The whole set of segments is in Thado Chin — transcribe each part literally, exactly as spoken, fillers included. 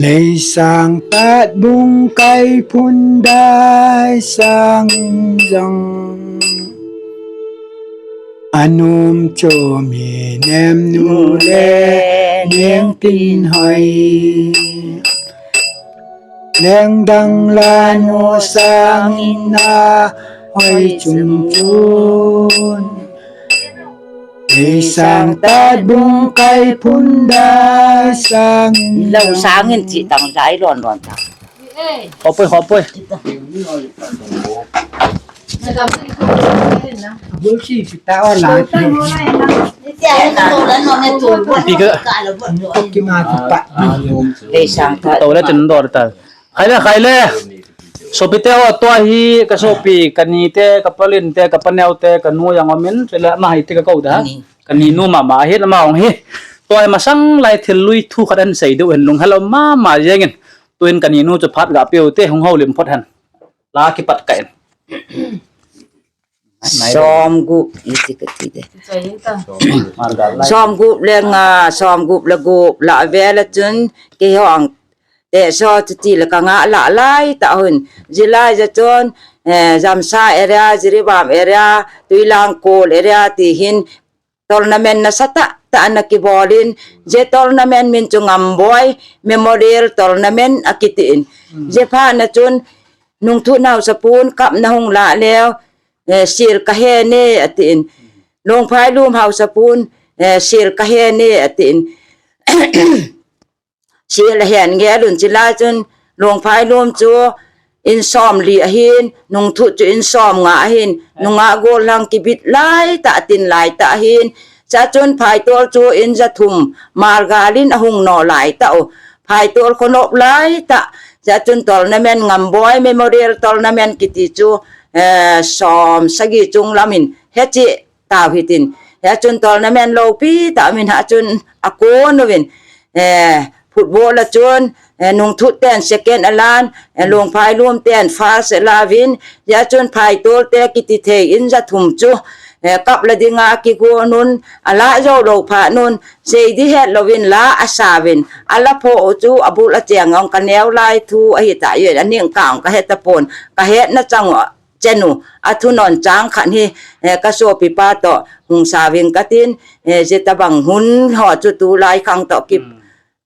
Leisang tat bung kai phun dai sang in jong. Anom cho mi nem nu le neng tin hoi. Leng dang la nu sang in a hoi chung chun. Ei sang tat bung kai phun dai sang in. Lo sang in chi tang lai lon lon ta. Hopoi, hopoi. Bul si kita o la. Pi ka. Ki ma tu pa. Ei sang tat. To le tin dor ta. Khai le, khai le. Sopi te ho, tua hi ka sopi, ka ni te, ka palin te, ka paneo te, ka nu jong umin, chule ama hi te ka kou da. Ni. Ka ni nu mama hi, ama hung hi. Tua hi masang lai thil lui thu khat ahin sei diu hin lunghel um mama jeng in. Tuin ka ni nu chu phat ga pe u te, hung houlim phot hen. La kipat ka in. Som gup, iti ka ti de. Som gup le nga, som gup le gup, la vela chun, keiho ang te so ti ti le ka nga la lai ta hun. Jilai ja chun, eh, Jamsa area, Jiribam area, Tuilang Kol area ti hin tournament nasa ta ta ana kibol in, je tournament min chu Ngamboi Memorial Tournament akiti in. Je pha na chun nung thu nau sapun kap na hung la leo, eh, sil ka he ne ati in. Longphai lum hau sapun, eh, sil ka he ne ati in. Sil a hen nge lun chi lai chun Longphai lum chu in som li ahin, nung thu chu in som nga ahin, nunga gol lang kibit lai ta tin lai ta ahin. Cha chun Phaitol chu in ja thum mal galin ahung no lai ta u. Phaitol khonop lai ta. Cha chun tournament Ngamboi Memorial Tournament kiti chu, eh, som sagi chung lamin he chi tau hitin. He chun tournament lopi ta min ha chun akon uvin. Eh, football a chun, eh, nung thut ten second alan, eh, Longphai lum ten first alavin. He chun Phaitol te kiti thei in ja thum chu, eh, kap la dinga kigon un, ala jo lo pha nun, sei di het lovin la asavin. Ala pho u chu abul a cheng ong ka neo lai thu ahi ta yen, aning kang ka het ta pon, ka het na chang u. Chenu, a thunon chang khat hi, eh, ka sopi pa to, hung saving ka tin, eh, je tabang hun ho chu tu lai khang to kip.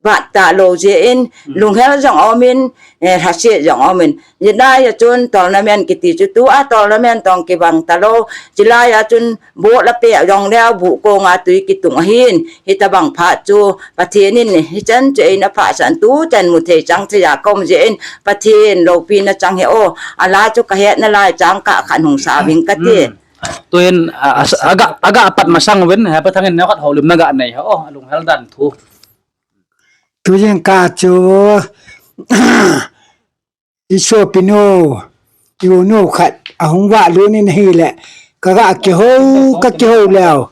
Bat ta lo je in, lunghel jong omin, eh, hase jong omin. Je nai a chun tournament kiti chu tu a tournament tong kibang ta lo. Chilai a chun bol a pe jong leo bu konga tui kitung ahin. Hitabang phat chu Pathen in hichan chu eina phah san tu chan mu thei chang thei a kom je in Pathen lopi na chang he o. Ala chu ka het na lai chang ka khan hung saving ka ti. Tuin, a, a, aga, aga apat masang uvin, he pa thangin neo khat houlim na ga nei ha o, alunghel dan thu. Tuin ka chu, i sopi nu, i u nu khat, ahung va lu nin hile, ka ga kihou, ka kihou leo.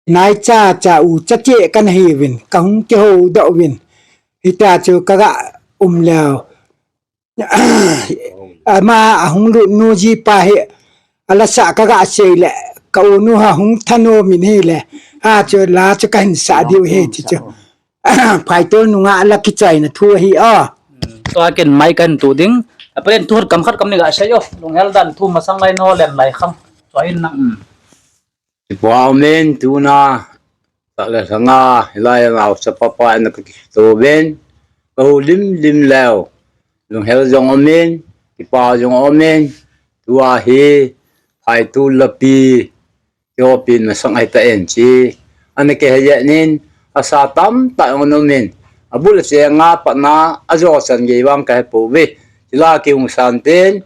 Nai cha cha u cha che ka na hi vin, ka hung kihou doh vin. Hita chu ka ga um leo. Ama ahung lut nu ji pa hi, ala sa ka ga sei le, ka u nu ha hung thano min hile. Ha chu la chu ka hin sa diu he chi chu. Phaitol nunga la kichai na thu hi a. Tua ken mai kan tu ding. Apren tu kam khat kam ni ga sei o. Lunghel dan thu masang lai no len lai khang. Tua in na. Kipa umin tuna. Sa le sanga, hilai a nau sa papa na ka kisto ven. Ka hu lim lim leo. Lunghel jong umin, kipa jong umin. Tua hi, Phaitol lapi. Kihopin masang ahi ta en chi. Ana kihe nin, asa tam ta ong nomin. Abul a chenga patna, ajo san gei vang ka he po ve. Chila ki hung san ten,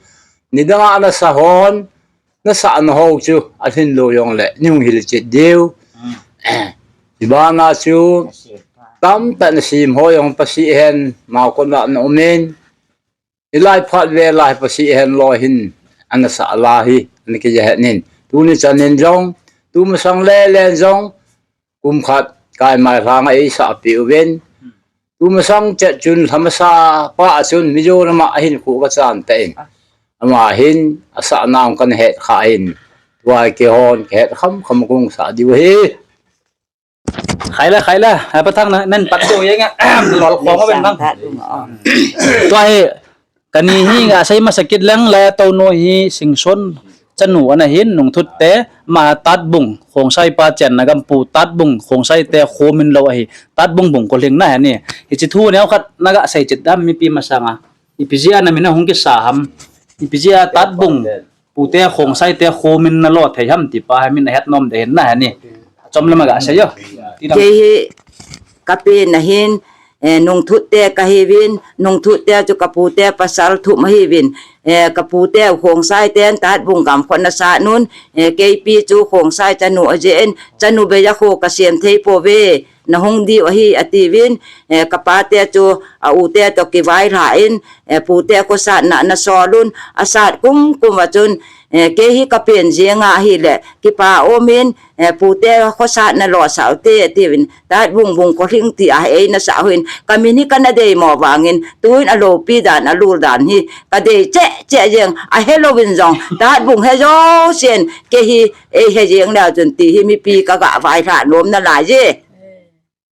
nidanga ana sa hon, na sa na ho chu, alhin lo jong le, ni hung hil chet diu. Ibana chu, tam ta na sim ho jong pasi hen, mau kon na na umin. Ilai phat ve lai pasi hen lo hin, ana sa la hi, ana ki je het nin. Tuni chan nin jong, tu masang le len jong, kum khat kai mai lhanga ei sa pi uven. Tu masang chet chun lhamasa pa a chun Mizoram a hin khu ka chan ta in. Ama hin, asa nang kan het kha in. Tua kihon, kihet kham kham kung sa diu hi. Khaila, khaila, ha, pathang na, nan pat deu yang, lol khong ben nang. Sang that dum, oh. Tua hi, kani hi nga sei masa kit leng le, Touno hi Singson chanu ana hin, Nungthut te, ma Tatbung, Khongsai pa chenna gam pu, Tatbung, Khongsai te, khomin lo ahi, Tatbung bung kolhing na hi ni. Hichi thu neo khat na ga sei chet dam mipi masanga. Ipi jeh a na min a hung kisa ham. Ipi jeh a Tatbung pute Khongsai te khomin na lo thei ham ti pa hi min a het nom de hin na hi ni. Chom lama ga sei yo. Ti dam. Kei hi ka pen na hin, eh, Nungthut te ka hiuvin, Nungthut te chu ka pute pasal thum ahiuvin, eh, ka pute Khongsai ten Tatbung gam khon na sa nun, eh, keipi chu Khongsai chanu ajen, chanu bei a kho ka sem thei pouve. Na hung diu ahi, atiuvin, eh, ka pate chu, a u te toh kivailha in, eh, pute khosatna na sol un, asat kum kum a chun, eh, kei hi ka pen jeng a ahile, kipa um in, eh, pute khosatna lo sau te, atiuvin, Tatbung bung kolhing ti a eina sa hin, ka min hi ka na dei mo vangin, tuin a lopi dan, a lul dan hi, ka dei cheh cheh jeng, a he louvin jong, Tatbung he jo sen, kei hi, ei he jeng leu chun ti hi mipi ka ga vailha nom na lai je.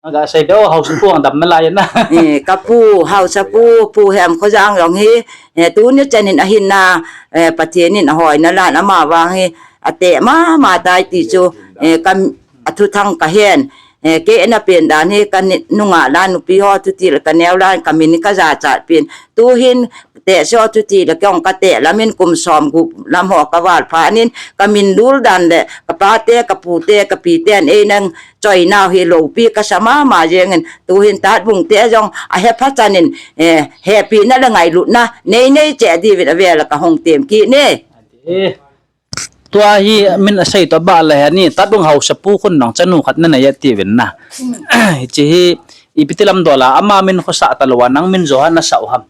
Aga sei deu, hausa pu ang dam na lai na. Eh, ka pu, hausa pu, Pu Hemkhojang jong hi, eh, tuni chan in ahin na, eh, Pathen in ahoi na lan ama vang hi, ate mama tai ti chu, eh, kam, a thuthang ka hen. Eh, kei ana pen dan hi ka ni, nunga lan nupi ho thuti le ka neo lan ka min ka jachat pen. Tuhin Tehse ho thuti le kei jong ka teh lam in kum som gup lam ho ka val phat in ka min lul dan le ka pate, ka pute, ka piten ei nang choi nau hi lopi ka sa mama jeng in tuhin Tatbung te jong a he pha chan in, eh, hepina le ngailutna nei nei cheh diuvin a vel a ka hung tem kit ne. Tua hi min a sei toh ba la he ni, Tatbung hausa pu khun nong chanu khat na nei a tiuvin na. Hichi hi, ipi ti lam dol a, ama min khosa talou a, nang min jo ha na sa u ham.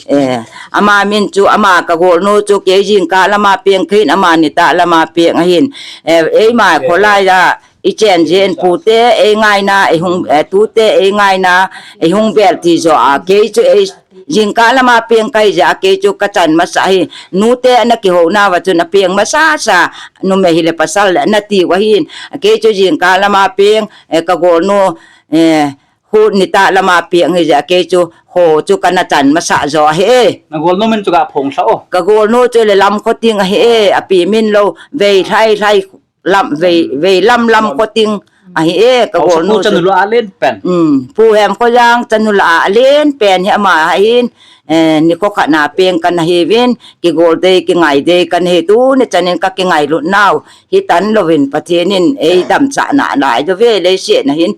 Eh, ama min chu, ama ka golnu chu, kei jingkah lama peng khin, ama nitah lama peng ahin. Eh, eima kholai a, i chen jen pute, ei ngaina, ei hung, eh, tute, ei ngaina, ei hung bel ti jo a, kei chu ei Jingkah lama peng kahi jeh a kei chu ka chan masa hi. Nute ana kihou nauva chun apeng masa sa, numei hile pasal le ana tiu ahin. Kei chu jingkah lama peng, eh, ka golnu, eh, khu nitah lama peng hi jeh a kei chu ho chu kana chan masa jo ahi e. Na golnu min chu ga phong lha o. Ka golnu chu le Lamkhoting ahi e, api min lo, Veilhai Lhai lam, vei, vei lam Lamkhoting ahi e, ka golnu chu. Chanu lah a alen pen. Um, Pu Hemkhojang chanu lah a alen pen hi ama ahin, eh, nikho khat na peng kana hiuvin, kigol dei, kingai dei kana hi tuni chan in ka kingailut nau, hitan louvin Pathen in ei damsah nalai diu ve leiset na hin.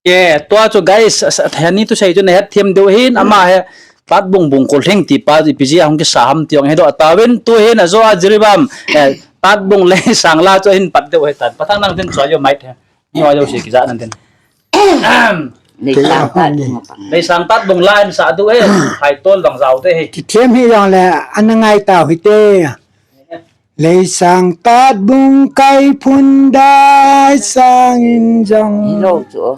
Ke, tua chu guys, a, a, heni thusei chu na het them diu hin, ama hi, Tatbung bung kol hing ti pa, ipi jeh a hung kisa ham ti jong hedoh tauvin, tuhin ajo a Jiribam, eh, Tatbung Leisang la chu hin pat diu hitan. Pathang nang tin choi jo mai the. Ni wa jo si kija nang tin. Leisang Tatbung. Leisang Tatbung la hin sa diu hi, hai tol dang jao te hi. Kithem hi jong le, ana ngai tau hite. Leisang Tatbung kai phun dai sangin jong. Hilou chu.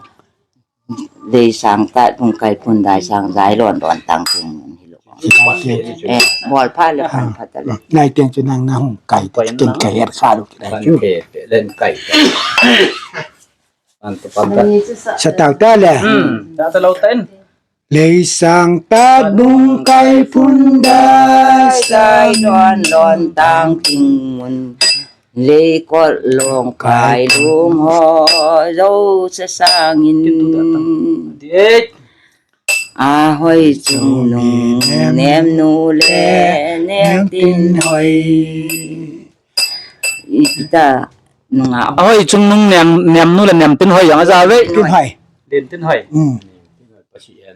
Leisang Tatbung kai phun dai sang jai lon lon tang ting mun hilou. Eh, bol pha le phan pha ta le. Lai teng chu nang na hung kai ta ken kai er kha lu ki dai chu. Len kai. An ta pan ta. Sa tau ta le. Hmm. Ta ta lou ta in. Leisang Tatbung kai phun dai sai lon lon tang ting mun. Leikot Longpai lum ho jo sa sangin. Ahoi chungnung nem nu le nem tin hoi. Ita. Nunga. Ahoi chungnung nem, nem nu le nem tin hoi jong aja ve. Tin hoi. Den tin hoi. Hmm.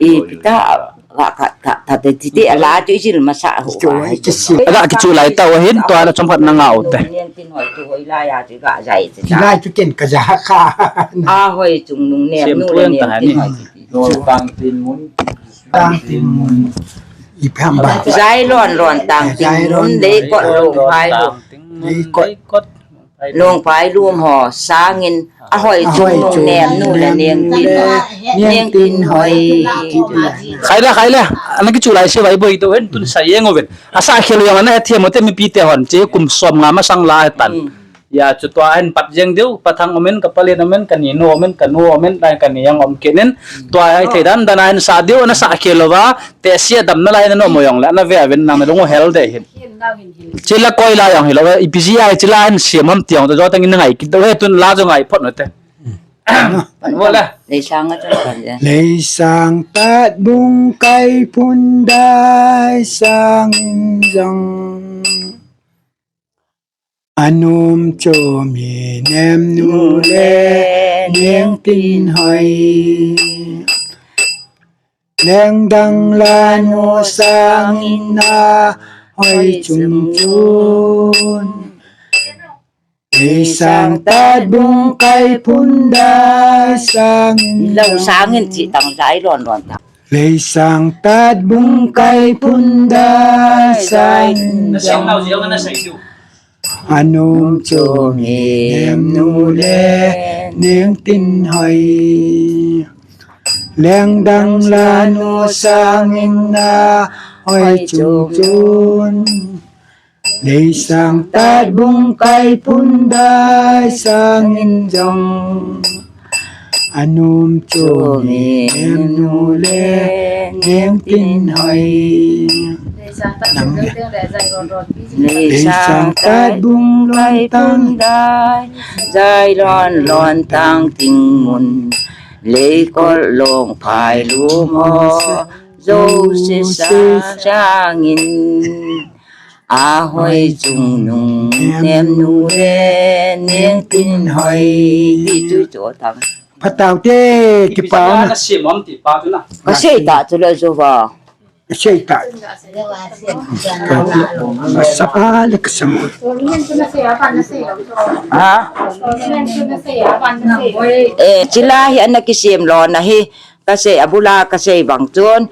Ipi ta, ka, ka, ka, ka, te, ti, ti, ala chu i jil masa ho. Chu, i jil. Aga kichu lai tau hin, tua la chomkhat na ngau te. Nen tin hoi chu hoi lai a chu ga jai te. Ti lai chu ken ka ja kha. Ahoi chungnung nem nu le nem tin hoi. Lon tang tin mun. Tang tin mun. Ipi ham ba. Jai lon lon tang tin mun. Leikot Longpai lum. Leikot. Longpai lum ho sangin ahoi chungnung nem nu le nem tin hoi. Nem tin hoi. Khai le, khai le. Ana kichu lai se vai boi to hen tun sa jeng uvin. Asa khel jong ana hethem u te mipi te hon che kum som nga masang la hetan. Hmm. Ya, chu tua hin pat jeng diu, pathang umin, kapalen umin, kaninu umin, kanu umin, dan kani jong um kit in. Tua hi thei dan dan a hin sa diu, ana sa khel louva, te sia damna lai na no mo jong le, ana ve uvin nang na lung u hel de hin. Chila koi la jong hilou, ipi jeh a chila hin siam ham ti jong, jo tang in ngai kit dou he tun la jo ngai phot no te. Wala. Leisang a chun kan je. Leisang tat bung kai phun dai sangin jong. Anom chom hi nemnu le nengtin hoi. Lengdang lanu sangin ahoi chum chun. Leisang tat bung kai phun dai sangin. Lou sangin chi tang dai lon lon tang. Leisang tat bung kai phun dai sangin. Anom chom hi nemnu le nengtin hoi. Lengdang lanu sangin ahoi chum chun. Leisang tat bung kai phun dai sangin jong. Anom chom hi nemnu le nengtin hoi. Leisang tat bung kai phun dai, jai lon lon tang ting mun. Leikol long phai lum ho, jouse sa sangin. Ahoi chungnung nemnu le nengtin hoi. Ti chu chu tang. Phatau te kipa na. Ka sei ta chu le jo va. Sei ta. Sa a le ka sang. Ha? Eh, chila hi ana kisem lona hi. Ka sei abula ka sei bang chun.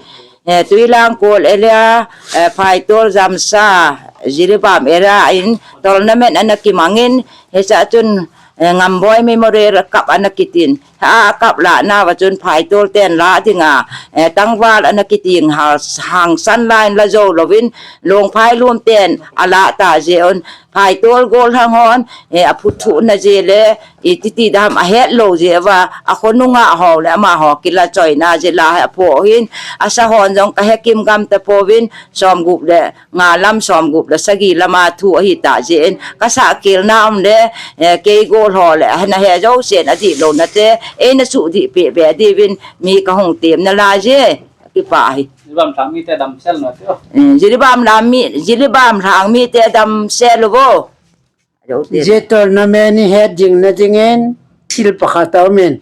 Eh, Tuilang Kol area, eh, Phaitol Jamsa, Jiribam area in tournament ana kimangin, hicha chun, eh, Ngamboi Memorial Cup ana kitin. Ha, cup la nava chun Phaitol ten la dinga, eh, tangval ana kiting hal hangsan line la jo louvin, Longphai lum ten ala ta jeh un, Phaitol gollhang hon, eh, aphuthu na jeh le, iti ti dam ahet lou jeh uva, akhonunga ho le amaho kila choina jeh la hi apho hin, asa hon jong ka hekim gam tapouvin, som gup le nga lam som gup le sagi lama thu ahi ta jeh in, ka sahkhelna um le, eh, kei gollhang le, ana he jousen adih louna te, eina suhdih peh be diuvin, mi ka hung temna lai je, kipa hi. Jiribam lhang mite damsel no te. Eh, Jiribam lhang mi, Jiribam lhang mite damsel uvo. Je tournament hi het jing na jingin, thil pakhat aumin.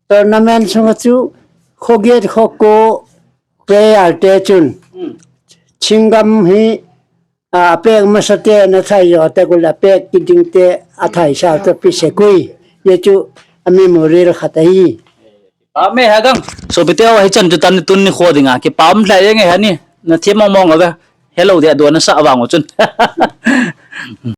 Tournament sunga chu, khoget khoko player te chun. Hmm. Thingam hi, a, apek masa te na thai jo te kul apek kiding te athai sao te pi se kui. Je chu a memorial khat ahi. Pame ha gang. Sopite ho hichan chu tan tuni kho dinga. Kipa um lheh jenge hani. Na thiem mong mong ave. Hello de do na sa vang u chun.